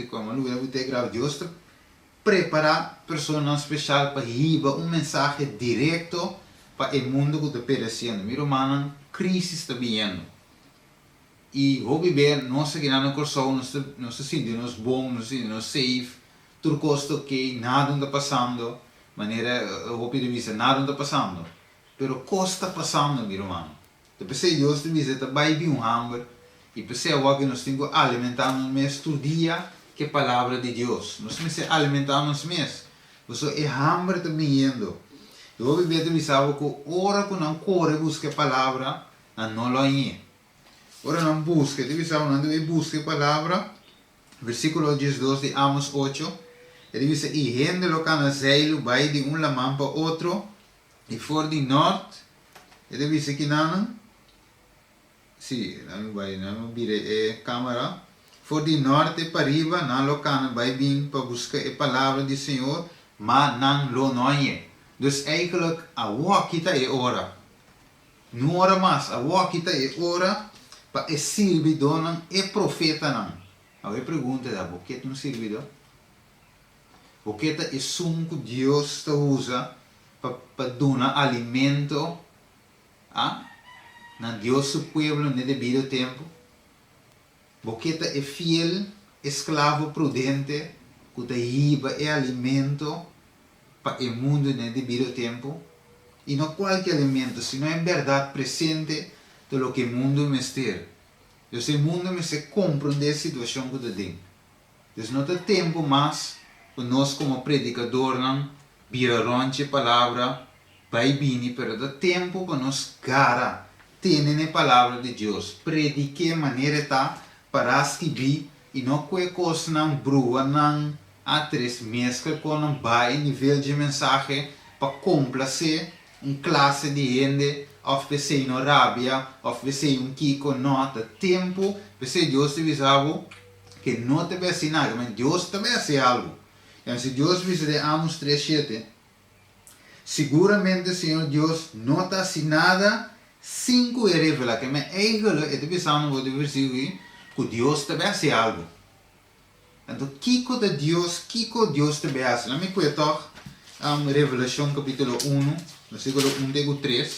ku ta kua, mi a lubida ku ta e graba. Dios ta prepará personanan speshal pa hiba un mensahe direkto pa e mundu ku ta peresiendo. Mi rumannan, krísis ta biniendo. I hopi be nos akinan na Kòrsou nos ta nos ta sinti nos bon, nos ta sinti nos safe, tur kos ta oke, nada no ta pasando, manera hopi ta bisa nada no ta pasando. Pero kos ta pasando mi rumannan. Ta p'esei Dios ta bisa ta bai bin un hamber i p'esei awor ku nos tin ku alimentá nos mes tur dia ku e palabra di Dios. Nos mester alimentá nos mes, pasobra e hamber ta biniendo. I hopi bia ta bisa bo ku ora ku nan kore buska e palabra, nan no lo hañ'é. Ora nan buska, e ta bisa bo nan debe buska e palabra, versíkulo 12 di Amos 8, e ta bisa, I hende lo kana zeilu bai di un laman pa otro, I for di nort, e ta bisa kinanan, sí, nan lo bai, nan lo bira e kamera, for di nort te pariba nan lo kana bai bin pa buska e palabra di Señor, ma nan lo no hañ'é. Dus eigenlijk awoki ta e ora. No ora mas, awoki ta e ora pa e sirbidónan, e profetanan. Awe e pregunta ta, bo ke ta un sirbidó? Bo ke ta esun ku Dios ta usa pa pa duna alimento a na Dios su pueblo n'e debido tempu? Bo ke ta e fiel esklavo prudente ku ta hiba e alimento pa e mundu n'e debido tempu? I no kualke alimento, sino e bèrdat presente ta loke e mundu mester. Dios e mundu mester komprondé e situashon ku ta den. Dus no ta tempu mas pa nos komo predikadornan bira rònt dje palabra bai bini, pero ta tempu pa nos gara tene n'e palabra di Dios, predik'é manera e ta pará skibí i no kue kosnan brua nan atres meskla kon nan baha e nivel dje mensahe pa komplasé un klase di hende òf p'esei no rabia òf p'esei un kiko. No, ta tempu p'esei Dios ta bisa bo. Ke no ta bay hasi nada, men Dios ta bay hasi algu. En si Dios bisa den Amos 3, 7, Siguramente Señor Dios no ta hasi nada sin ku e revela. Ke men eigele e ta bisando bo den versikulo aki ku Dios ta bay hasi algu. Anto kiko ta Dios, kiko Dios ta bay hasi? Laat mi kue tòg Revelashon kapitulo 1, versikulo 1 te ku 3.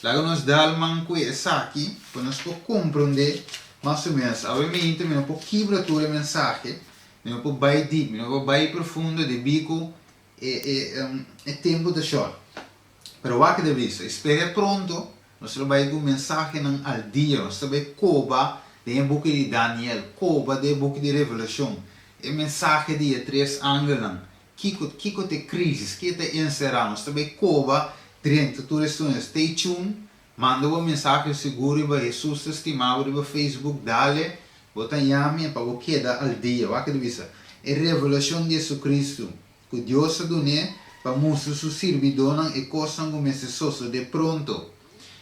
Laga nos dal man kue esaki pa nos por komprondé Mas o menos, awe mainta mi no por kibra tur e mensahe, mi no por bai deep, mi no por bai profundo debí ku e e e tempu ta short. Pero wak ta bisa, espera pronto nos lo bai ku mensahenan al dia, nos ta bai koba den e buki di Daniel, koba den e buki di Revelashon, e mensahe di e tres angelnan, kiko kiko ta e krisis, ke ta enserá, nos ta bai koba drenta tur esun, stay tuned. Manda bo mensahe sigur riba Hesus ta stima bo riba Facebook dale bo ta yami pa bo keda al dia wak ta bisa e revelashon di Hesucristo ku Dios a dun'é pa mustra su sirbidónan e kosnan ku mester sosodé pronto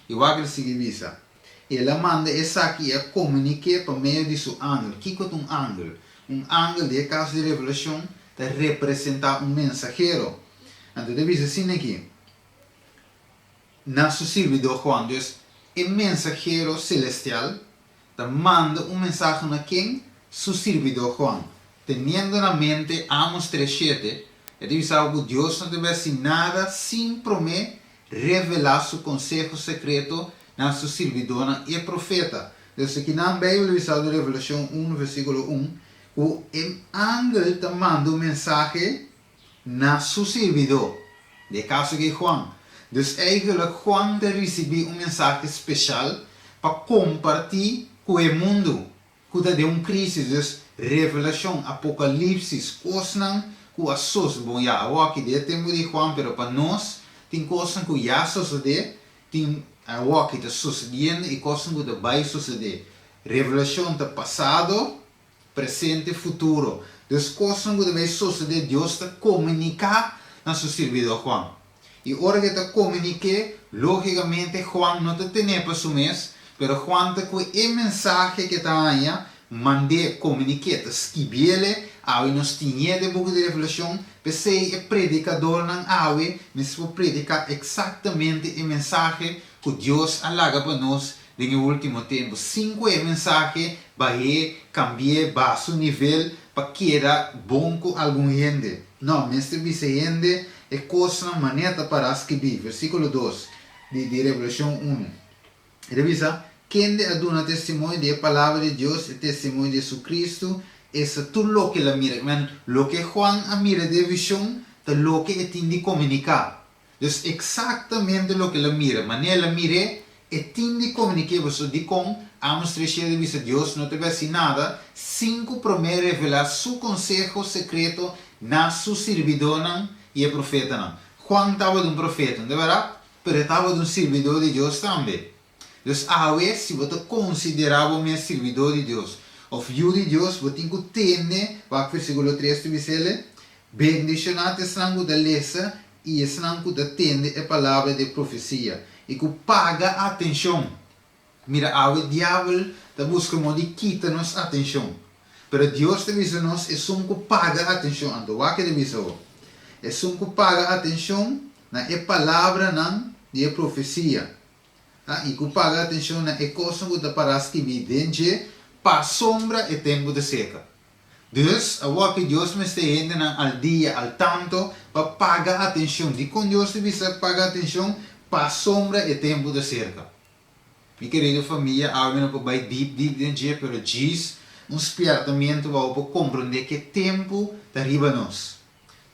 i wak ta sigui bisa El a manda esaki i a komunik'é pa medio di su angel kiko ta un angel un angel den e kaso di revelashon ta representá un mensahero anto ta bisa asina aki. Na su sirbidó Juan. Dus, e mensahero selestial ta manda un mensahe na ken? Su sirbidó Juan. Teniendo na mente Amos 3 shete, e ta bisa bo ku Dios no ta bai hasi nada sin promé revelá su konseho sekreto na su sirbidónan e profeta. Dus akinan Beibel ta bisa den Revelashon 1 versíkulo 1 ku e angel ta manda un mensahe na su sirbidó, den e kaso aki Juan. Dus eigenlijk Juan ta risibí un mensahe speshal pa kompartí ku e mundu ku ta den un krísis. Dus Revelashon, Apokalipsis, kosnan ku a sos, bon ya awor aki den e tempu di Juan, pero pa nos tin kosnan ku ya a sosodé, tin awor aki ta sosodiendo i kosnan ku ta bai sosodé. Revelashon ta pasado. Presente, futuro. Dus kosnan ku ta bai sosodé Dios ta komuniká na su sirbidó Juan. I ora ku e ta komunik'é, lógikamente Juan no ta ten'é pa su mes, pero Juan ta ku e mensahe ku e ta haña, mand'é, komunik'é, ta skibiéle. Awe nos tin'é den buki di Revelashon, p'esei e predikadornan awe mester por prediká eksaktamente e mensahe ku Dios a laga pa nos den e último tempu, sin ku e mensahe bah'é, kambi'é, baha su nivel. pa keda bon ku algun hende. No, mester bisa hende e kosnan manera ta pará skibí, versíkulo dos di di Revelashon unu. E ta bisa, Kende a duna testimonio di e palabra di Dios, e testimonio di Jesucristo, esta tur loke el a mira. Men, loke Juan a mira den vishon ta loke e tin di komuniká. Dus eksaktamente loke el a mira, manera el a mir'é, e tin di komunik'é. Pasobra dikon Amos tres shete ta bisa Dios no ta bai hasi nada sin ku promé revelá su konseho sekreto na su sirbidónan i e profetanan? Juan tabata un profeta, no ta bèrdat? Pero e tabata un sirbidó di Dios tambe. Dus awe, si bo ta konsiderá bo mes sirbidó di Dios òf yu di Dios, bo tin ku tende wak versíkulo tres ta bisa el, Bendishoná ta esnan ku ta lesa i esnan ku ta tende e palabra di e profesia i ku paga atenshon. Mira, awe Diabel ta buska modo di kita nos atenshon. Pero Dios ta bisa nos esun ku paga atenshon. Anto wak e ta bisa bo? Esun ku paga atenshon na e palabranan di e profesia, a i ku paga atenshon na e kosnan ku ta pará skibí den dje, pasobra e tempu ta seka. Dus, awor ku Dios mester hendenan al dia, al tanto, pa paga atenshon. Dikon Dios ta bisa paga atenshon? Pasobra e tempu ta serka. Mi kerido famia, awe mi no por bai diep diep den dje, pero djis un spièrtamentu pa bo por komprondé ke tempu ta riba nos.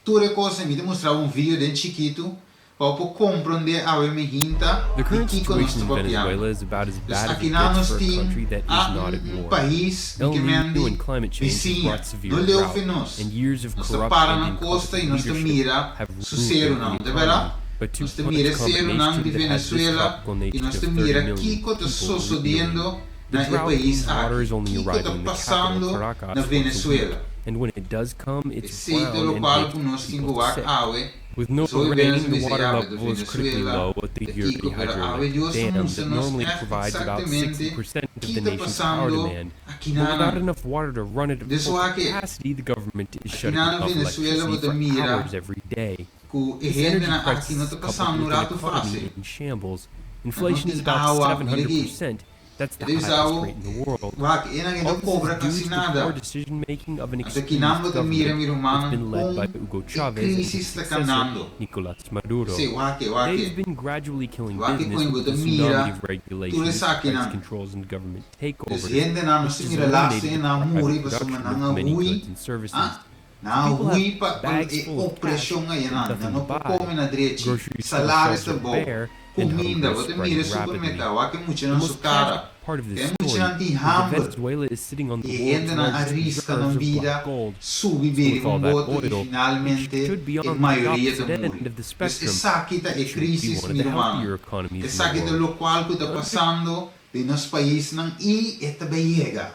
Tur e kosnan, mi ta mustra bo un video den chikitu pa bo por komprondé awe mi hinta The di current kiko nos situation ta in papiando. Venezuela is about as Dus bad as it akinan gets nos for a tin country that a is not at un un war. pais, mi El ke Niño mendi, and climate change have bisiña, brought no severe leu drought, fe nos. and years of Nos ta corrupt para and na kosta i incompetent nos ta leadership mira have su ruined serunan, the ta bèrdat? economy. But too Nos ta complex mira e serunan combination di that has this Venezuela tropical i nation nos of ta 30 mira million kiko ta people sosodiendo reeling. The na e drought pais means water aki, is only kiko ta arriving in the capital, pasando na Caracas, once a week, Venezuela. and when it does come, it's Esei ta brown and lokual makes ku nos tin ku people wak sick. awe. With no Nos hopi rain, bes a the bisa water ya ta level is critically Venezuela, low at the ta Yuri kiko, pero awe hydroelectric Dios ta dam mustra that nos normally ègt provides about eksaktamente 60% of ki the ta nation's power pasando demand. aki But without nan. enough water to run it at Dus full wak e, capacity, the government is aki shutting nan na off Venezuela bo electricity ta for mira hours every day. ku e This energy hendenan aki no crisis, ta coupled pasando un with an ratu economy fásil. in shambles, Nan no inflation is tin about awa, mira aki. 700%, that's E the ta bisa highest bo, rate in the world. wak, enan e All no this is kobra due kasi to the poor nada. decision making of an Anto kinan extremist bo ta mira, government mi that's rumannan, been led kon by Hugo e Chavez and his krísis ta successor, kanando. Nicolas Maduro. P'esei, wak e, wak They've e. been gradually killing Wak e business kon bo with ta a tsunami mira of tur regulations, price esakinan. controls, and government Dus takeovers, hendenan no which si has mira laatste eliminated en the nan a private muri pasobra production nan of a many hui, goods and services. ah, So nan a people have hui pa pa bags e full of cash opreshon and ayanan, nan nothing no to por buy. kome na drechi, Grocery store salaris shelves ta are bou, bare, and hunger kuminda, is bo ta spreading mira e rapidly. supermerkado, wak e The muchanan su most tragic kara, part of e this story muchanan tin is that hamber, Venezuela is sitting on the e world's hendenan a largest riska reserves nan of black bida, gold. subi So bira with un all that boto i oil, it finalmente should be e on the mayoria ta opposite muri. end of the Dus spectrum. esaki ta It e should be crisis, one of mi the rumannan. healthier economies in the Esaki ta world. lokual ku ta pasando den nos paisnan i e ta bay yega.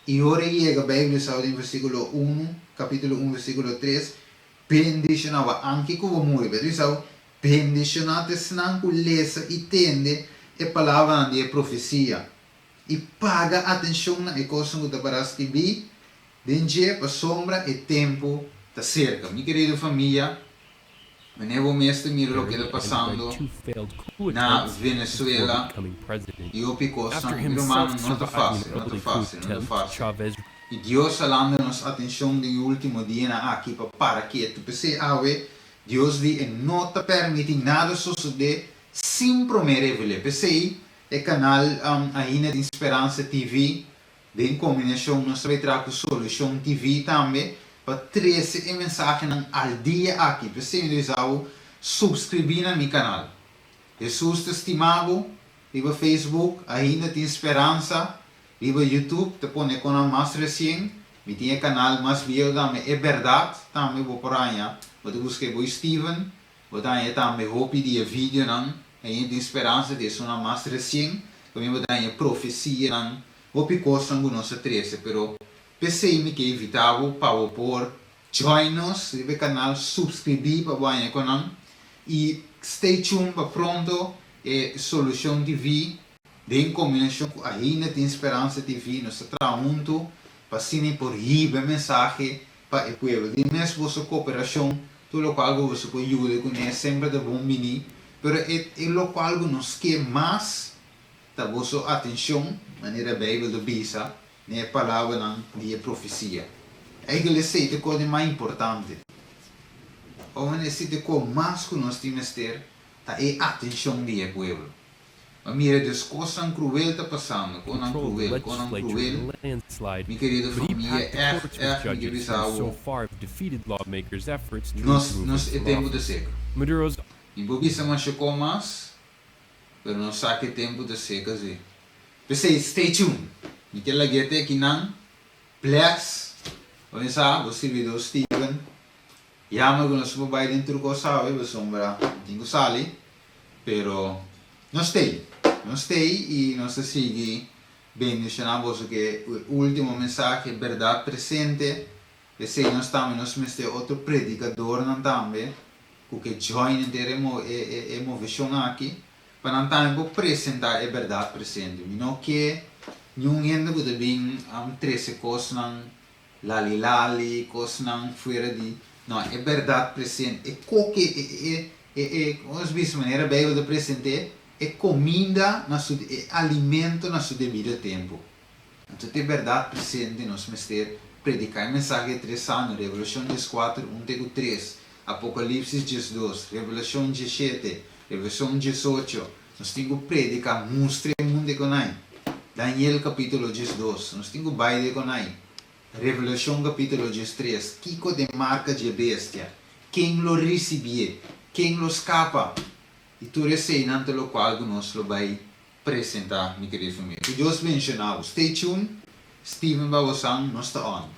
I ora e yega, Bijbel sa den versíkulo unu, kapítulo un versíkulo tres, Bendishoná bo anke ku bo muri. Bijbel bisa bo, Bendishoná ta esnan ku lesa i tende e palabranan di e profesia, i paga atenshon na e kosnan ku ta pará skibí den dje, pasobra e tempu ta serka. Mi kerido famia, Meneer bo mes ta mira loke Barry ta and led pasando two failed coup na attempts before Venezuela becoming president. y hopi After cosnan. Mi himself rumannan, no ta surviving an facil, no ta early coup facil, no ta attempt, facil. Chavez Y Dios a landa nos atencion den e ultimo dianan aki pa para ketu. P'esey awe Dios di e no ta permiti nada sosode sin prome revel'e. P'esey e canal Ainda Tin Speransa TV Den kombinashon nos ta bay traha ku Solushon TV tambe pa trese e mensahenan al dia aki. P'esei mi ta bisa bo subscribí na mi kanal. Hesus ta stima bo riba Facebook, Ainda Tin Speransa, riba YouTube ta pone konan mas resien. Mi tin e kanal mas bieu tambe E Bèrdat tambe bo por haña. Bo ta buska e Boy Steven, Bo ta haña tambe hopi di e videonan Ainda Tin Speransa di esunnan mas resien, kaminda bo ta haña profesianan, hopi kosnan ku nos a trese. Pero p'esei mi ke invitá bo pa bo por join nos riba e kanal, subskribí pa bo haña e konan i stay tuned pa pronto e Solushon TV den kombinashon ku Ainda Tin Speransa TV nos ta traha huntu pa asina por hiba e mensahe pa e pueblo. Di mes boso koperashon, tur lokual ku boso por yuda kuné semper ta bon bini, pero e e lokual ku nos ke mas ta boso atenshon, manera Beibel ta bisa den e palabranan di e profesia. Eigenlijk esei ta e kos di mas importante. Oven esei ta e kos mas ku nos tin mester ta e atenshon di e pueblo. Bo mira des kosnan kruel ta pasando, konan Control the kruel, konan legislature kruel. in a landslide, Mi kerido but he famia, packed the ègt, courts with ègt mi ke judges bisa who so bo, far have defeated lawmakers' efforts to nos, remove him nos e from tempu ta office. seka. Maduro's Mi por bisa masha kon mas, pero nos sa ku e tempu ta seka si. P'esei, stay tuned. Mi ke lag'é te akinan. Bless. Bo sa, bo sirbidó Steven. Jammer ku nos por bai den tur kos awe pasobra mi tin ku sali, pero nos stay, nos stay i nos ta sigui bendishoná boso ku e último mensahe, bèrdat presente. P'esei nos tambe nos mester otro predikadornan tambe ku ke join henter e e moveshon aki pa nan tambe por presentá e bèrdat presente. Mi no ke niun hende ku ta bin trese kosnan Lali lali, kosnan fuera di, no, e bèrdat presente, e koke, e, e, e, e, komo nos bisa, manera Beibel ta present'é, e kominda na su, e alimento na su debido tempu. Anto ta e bèrdat presente nos mester prediká e mensahe di tres sano, Revelashon 14, un te ku tres, Apokalipsis 12, Revelashon 17, Revelashon 18, nos tin ku prediká, mustra e mundu e konai. Daniel kapítulo 12, nos tin ku bai de konai. Revelashon kapítulo 13, kiko den marka dje bestia, ken lo risibié, ken lo skapa, i tur eseinan ta lokual ku nos lo bai presentá, mi kerido famia. Ku Dios benshoná bo. Stay tuned, Steven Babosan, nos ta on.